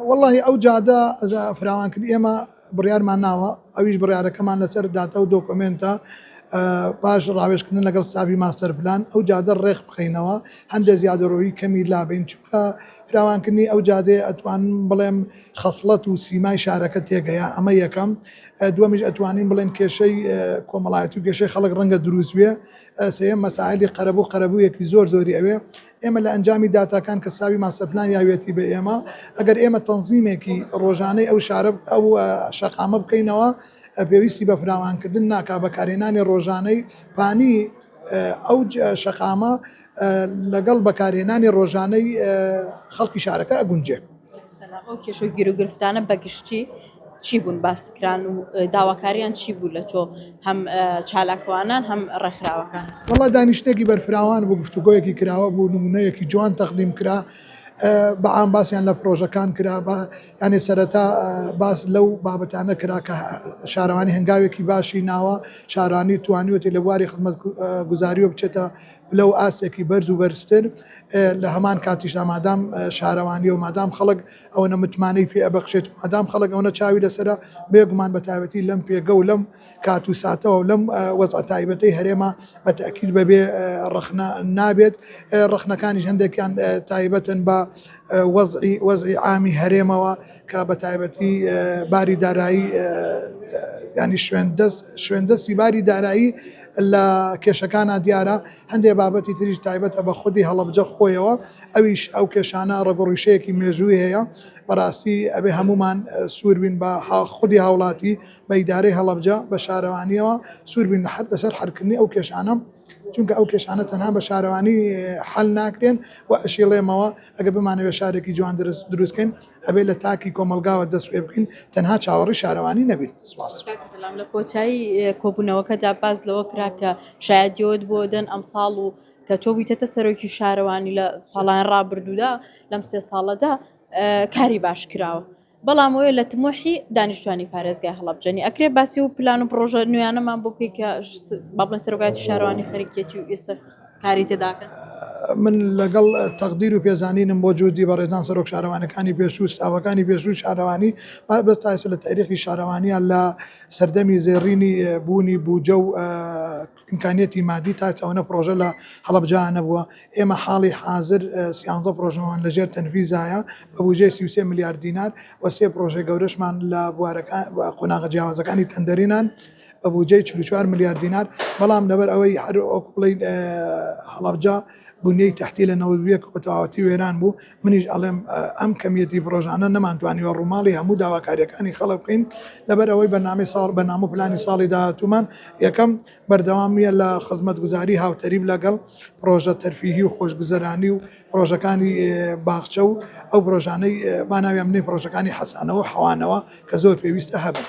وەڵاهی ئەو جادە فراوانکردنی ئێمە بڕیارمان ناوە ئەویش بڕیارەکەمان لەسەر داتا و دۆکۆمێنتە پاش ڕاوێژکردن لەگەڵ ستافی ماستەر پلان ئەو جادە ڕێک بخەینەوە هەندێک زیادەڕۆیی کەمی لابەین چونکە فراوانکردنی ئەو جادەیە ئەتوانم بڵێم خەسڵەت و سیمای شارەکە تێگەیە ئەمە یەکەم دووەمیش ئەتوانین بڵێن کێشەی کۆمەڵایەتی و کێشەی خەڵک ڕەنگە دروست بێ سێیەم مەسایلی قەرەبوو قەرەبوویەکی زۆر زۆری ئەوێ ئێمە لە ئەنجامی داتاکان کە ساوی ماستەرپلان یاویەتی بە ئێمە، ئەگەر ئێمە تەنزیمێکی ڕۆژانەی ئەو شارە ئەو شەقامە بکەینەوە، پێویستی بە فراوانکردن ناکا، بەکارهێنانی ڕۆژانەی پانی ئەو شەقامە لەگەڵ بەکارهێنانی ڕۆژانەی خەڵکی شارەکە ئەگونجێ. سەلام ئەو کێشە و گیروگرفتانە بە گشتی چی بوون باس کران و داواکاریان چی بوو لە تۆ هەم چالاکوانان هەم ڕێکخراوەکان؟ وەڵا دانیشتنێکی بەرفراوان بوو گفتوگۆیەکی کراوە بوو نمونەیەکی جوان تەقدیم کرا بە عام باسیان لە پرۆژەکان کرا بە یانێ سەرەتا باس لەو بابەتانە کرا کە شارەوانی هەنگاوێکی باشی ناوە شارانی توانیوەتی لە بواری خزمەت گوزاریوە بچێتە پلە و ئاستێکی بەرز و بەرزتر لە هەمان کاتیشدا مادام شارەوانی و مادام خەڵک ئەوەنە متمانەی پێ ئەبەخشێت و مادام خەڵک ئەوەنە چاوی لەسەرە بێگومان بە تایبەتی لەم پێگە و لەم کات و ساتەوە و لەم وەزعە تایبەتەی هەرێمە بە تەئکید بەبێ ڕەخنە نابێت ڕەخنەکانیش هەندێکیان تایبەتن بە وەزعی وەزعی عامی هەرێمەوە کە بە تایبەتی باری دارایی ینی شوێن دەست شوێن دەستی باری دارایی لە کێشەکانە دیارە هەندێک بابەتی تریش تایبەتە بە خودی هەڵەبجە خۆیەوە ئەویش ئەو کێشانە ڕەگوڕیشەیەکی مێژووی هەیە بەڕاستی ئەبێ هەمومان سوور بین بە خودی هاوڵاتی بە ئیدارەی هەڵەبجە بە شارەوانیەوە سوور بین لە لەسەر حەلکردنی ئەو کێشانە چونکە ئەو کێشانە تەنها بە شارەوانی حەل ناکرێن و ئەشیڵێمەوە ئەگەر بمانەوێت شارێکی جوان دروستکەین ئەبێ لە تاکی کۆمەڵگاوە دەست پێ بکەین تەنها چاوەڕی شارەوانی نەبین سپاس. کاک سەلام لە کۆتایی کۆبوونەوەکەدا باس لەوە کرا کە شایەتیەوەت بۆ دەن ئەمساڵ و کە تۆ بوویتەتە سەرۆکی شارەوانی لە ساڵان ڕابردوودا لەم سێ ساڵەدا کاری باش کراوە بەڵام ئەوەیە لە تموحی دانیشتوانی پارێزگای هەڵەبجەنی ئەکرێ باسی و پلان و پرۆژە نوێیانەمان بۆ بکەی کە با بڵێن سەرۆکایەتی شارەوانی خەریکیەتی و ئێستا کاری تێداکەن؟ من لەگەڵ تەقدیر و پێزانینم بۆ جودی بەڕێزان سەرۆک شارەوانەکانی پێشوو ستافەکانی پێشوو شارەوانی بەس تا ئێستا لە تاریخی شارەوانیان لە سەردەمی زێڕینی بوونی بوجە و ئیمکانیەتی مادی تا ئەوەنە پڕۆژە لە هەڵەبجە نەبووە، ئێمە حاڵی حازر سیانزە پڕۆژەمان لەژێر تەنفیزایە بە بوجەی 33 ملیار دینار و سێ پڕۆژەی گەورەشمان لە بوارەکان قۆناغە جیاوازەکانی تەندەرینان بە بوجەی 44 ملیار دینار، بەڵام لەبەر ئەوەی هەر وەکو بڵێین هەڵەبجە بنیەی تەحتی لە 91 بە تەواوەتی وێران بوو، منیش ئەڵێم ئەم کەمیەتی پڕۆژانە نەمانتوانیوە ڕووماڵی هەموو داواکاریەکانی خەڵک بکەین لەبەر ئەوەی بەرنامەی ساڵ بەرنامە و پلانی ساڵی داهاتوومان یەکەم بەردەوامیە لە خزمەتگوزاری هاوتەریب لەگەڵ پڕۆژە تەرفیهی و خۆشگوزەرانی و پڕۆژەکانی باخچە و ئەو پڕۆژانەی با ناویان بنێین پڕۆژەکانی حەسانەوە و حەوانەوە کە زۆر پێویستە هەبن.